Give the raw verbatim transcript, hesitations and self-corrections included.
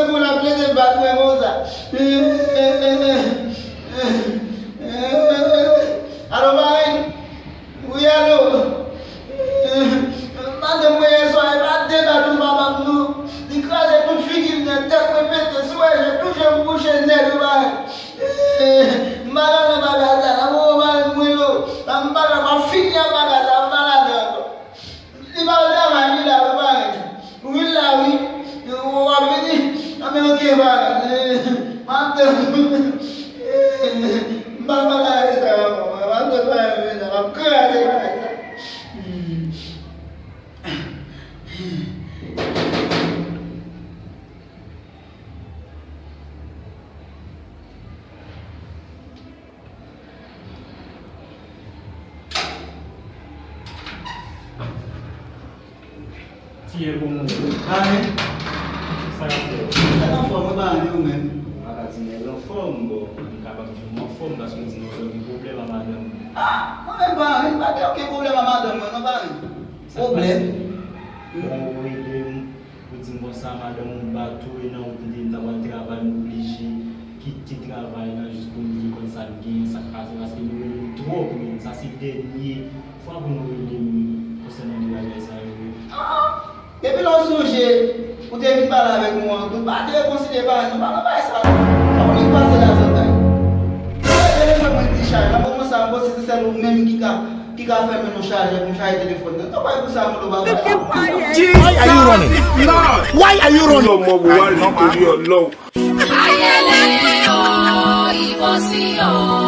Moun ap plede bat mwen konsa. Alo, Marie? Wi, alo. Madanm mwen yè swa, e pa de bat ou papa m non. Li kraze tout figi m nèt, tèt mwen pete, sou wè je, tout je m bouche nèt, ou pa wè. M pa ka nan bagay sa, nan moman mari m rele w, m pa ka, m ap fini ak bagay sa, m pa ladan ankò. Li pa al travay, li la, li pa rete. Wi, l la, wi. W ap vini? Anben, oke, pa. M ap tann ou. M pa pale avè sa ankò. M ap tann ou, m ap kraze bagay sa. Tiye pou mwen. Amen. Sa k ap fè w? Nèg anfòm, mwen pa anyen ou menm. Ou pa ka di nèg anfòm, bon, m kapab di w m anfòm paske w di m w gen pwoblèm a madanm ou. Ah, mwen menm pa anyen, m pa gen okenn pwoblèm a madanm mwen non, pa anyen. Sa k pase? Pwoblèm? Bon, ou rele m, ou di m konsa madanm ou bat ou, e nan wout li te ye, m ta pral travay, m oblije kite travay la jis pou m vin konn sa k genyen, sa k pase, paske nou rele m twòp, men sa se dènye fwa pou nou rele m konsènan de bagay sa yo, wi. Ah! Depi lè w sonje, ou te vin pale avèk mwen an tou, pa te rekonsilye pa nou, pa nan bagay sa non. Sa w vin pase la zantay. Ou te telefòn mwen ti chaj la, bon, konsa, bon, si se sèl ou menm ki ka, ki ka fè men nou chaje pou m chaje telefòn nan. Nan bagay pou sa moun ou pa fè la. Why are you running? Why are you running? Love mwen pou al interior love. Ayele o, ibosi o.